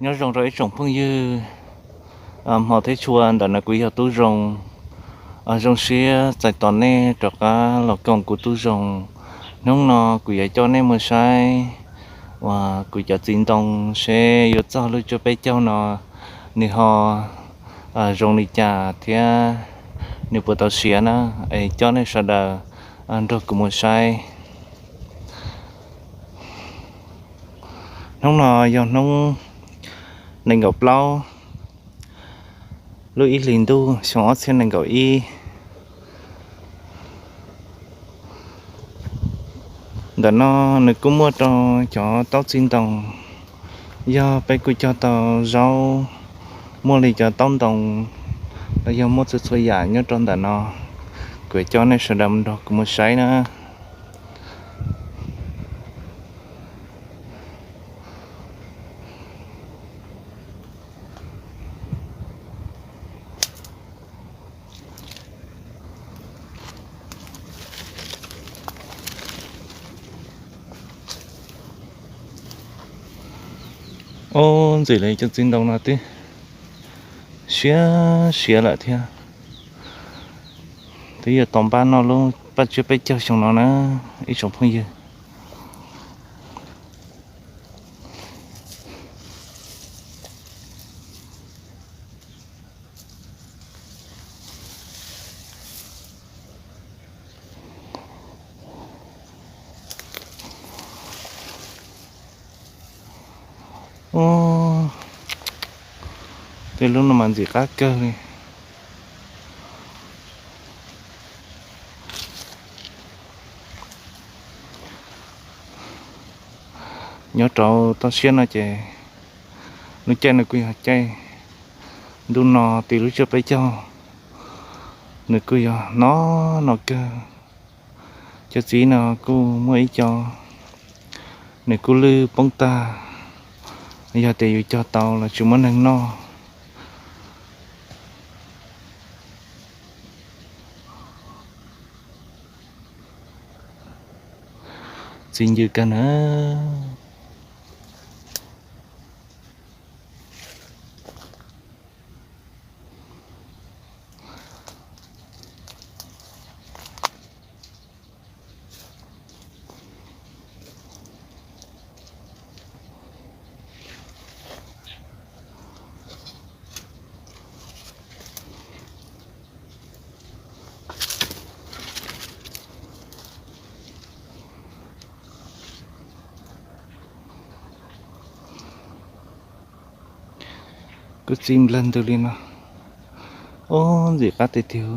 Nyob zoo rau ib tsoom phooj ywg hmov thiab tshua, ntawm no kuv yog Tub Zoo. Zoo siab txais tos nej rov qab los koom kuv Tub Zoo. Hnub no kuv yuav coj nej mus saib uas kuv cov txiv ntoo seb yuav txog lub cuaj peb caug no nws ho zoo li cas thiab nws puas tau siav na. Es coj nej sawv daws nrog kuv mus saib. Hnub no yog hnub nees nkaum plaub lub ib hlis ntuj xyoo ob txhiab nees nkaum ib. Ntawm no nws kuj muaj rau cov taub txiv ntoo, yog peb kuj cog tau zaub, muaj li cov taub ntoo los yog muaj txhua txhua yam nyob rau ntawm no. Kuv coj nej sawv daws nrog kuv mus saib na. Ob, ntxim li cov txiv ntoo no twb siav siav lawm thiab. Twb yuav tau npaj noj lub paj tsiab peb caug xyoo no na ib tsoom phooj ywg. Tej lub no mas ntxim qab kawg li. Nyob rau toj siab no ces lub caij no kuj yog caij ntuj no tim lub cuaj peb caug, nws kuj yog no no kawg. Cov txiv no kuj muaj ib co nws kuj lwj poob tag, yog tias yus cog tau los tsis muaj neeg noj. Txiv ncw kawg na. Kuj txi nplawg ntws li no. Ob, ntxim qab tiag tiag.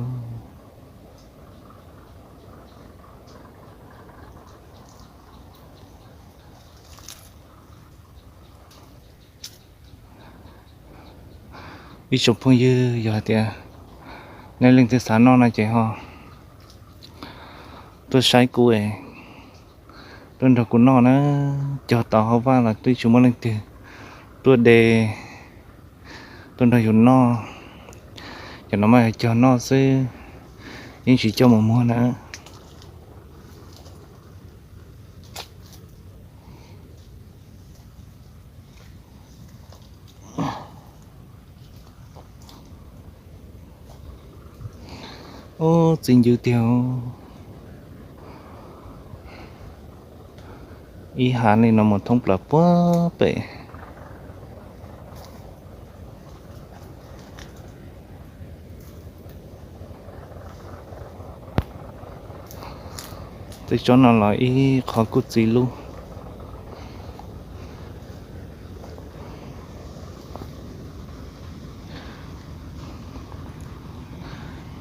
Ib tsoom phooj ywg, yog hais tias nej leej twg xav noj no ces ho tuaj saib kuv es tuaj nrog kuv noj na. Cog tau hauv vaj los twb tsis muaj leej twg tuaj de tuaj nrog yus noj. Cov no mas yog cog noj xwb, yeej tsis coj mus muag na. Ub, txi ncw tiag. Ib hav li no mus thoob plaws puag pem. Tej tsob no los ib qho kuj txi lub.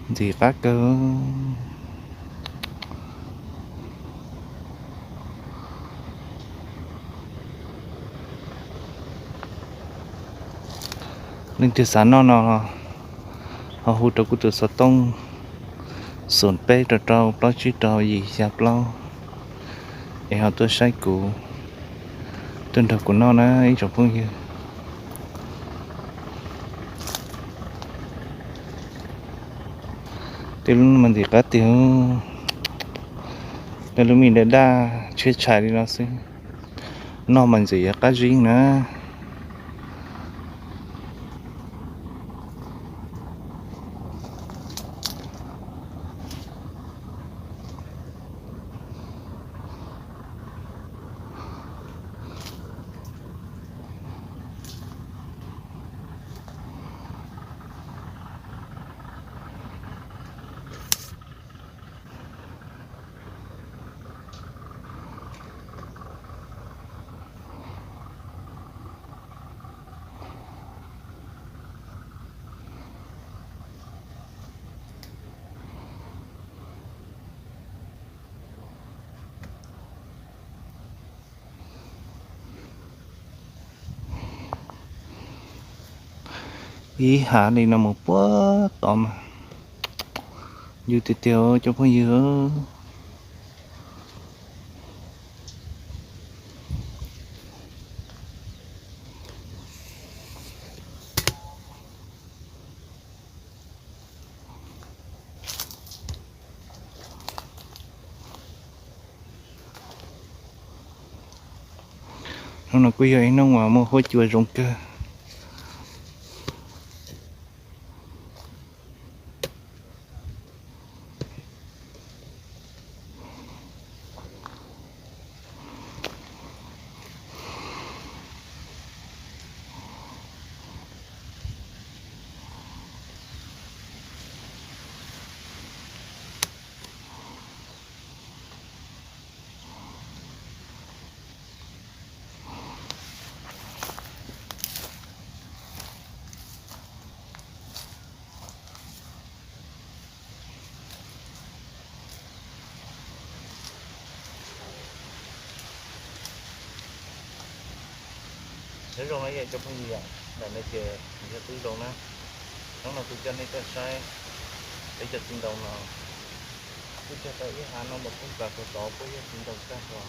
Ntxim qab kawg. Leej twg xav noj no ho hu rau kuv tus xov tooj xoom peb rau rau plaub tsib rau yim xya plaub es ho tuaj saib kuv, tuaj nrog kuv noj na ib tsoom phooj ywg. Tej lub mas ntxim qab tiag, tej lub me daj daj tshiab tshais li no xwb, noj mas ntxim yuav qab zib na. Ib hav li no mus puag tod mas yws tiag tiag cov phooj ywg. Hnub no kuj yog ib hnub uas muaj huab cua zoo kawg. Nyob zoo na yom cov phooj ywg, ntawm no ces yog tub zoo na. Hnub no kuv coj nej tuaj saib peb cov txiv ntoo no. Kuj cog tau ib hav no los poob plaws puag tod puab yog txiv ntoo tag nrho.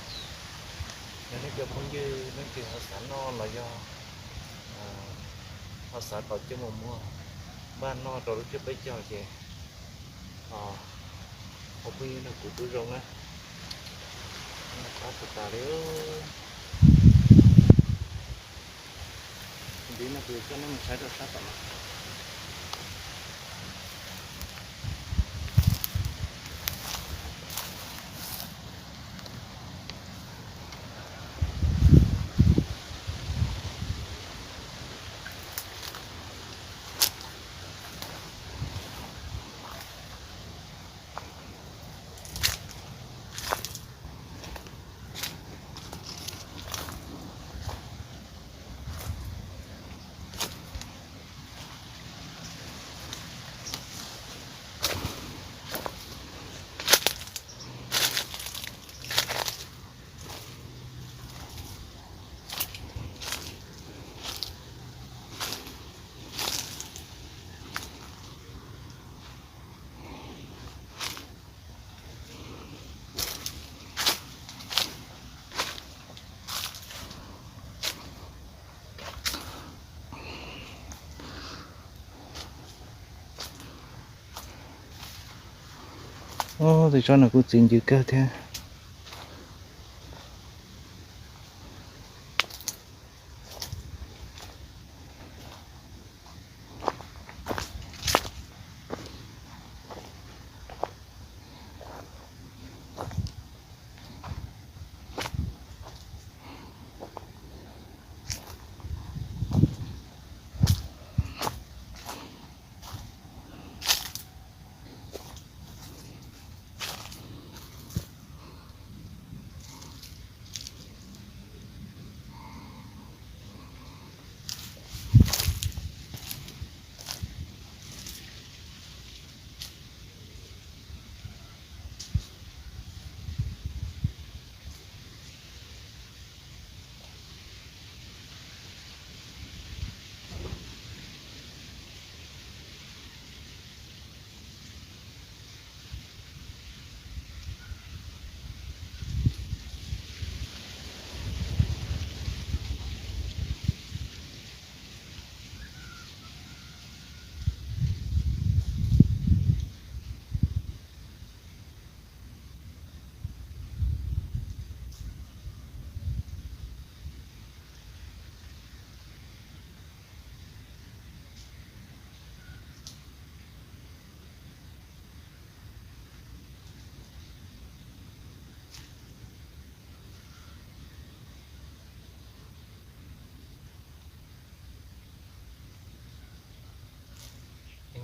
Yog nej cov phooj ywg leej twg ho xav noj los yog ho xav tau coj mus muag npaj noj rau lub tsiab peb caug ces ho ua phooj ywg nrog kuv tub zoo na. Qab tag tas li. Ntxiv no kuv coj nej mus saib rau sab tom no. Ub, tej tsob no kuj txiv ncw kawg thiab.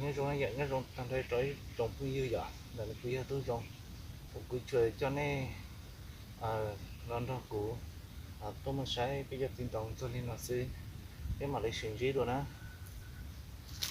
Nyob zoo yom, nyob zoo tag nrho rau ib tsoom phooj ywg yom, ntawm no kuv yog Tub Zoo, kuv tsuas coj nej los nrog kuv tuaj mus saib peb cov txiv ntoo txog li no xwb, peb mam li sib ntsib dua na.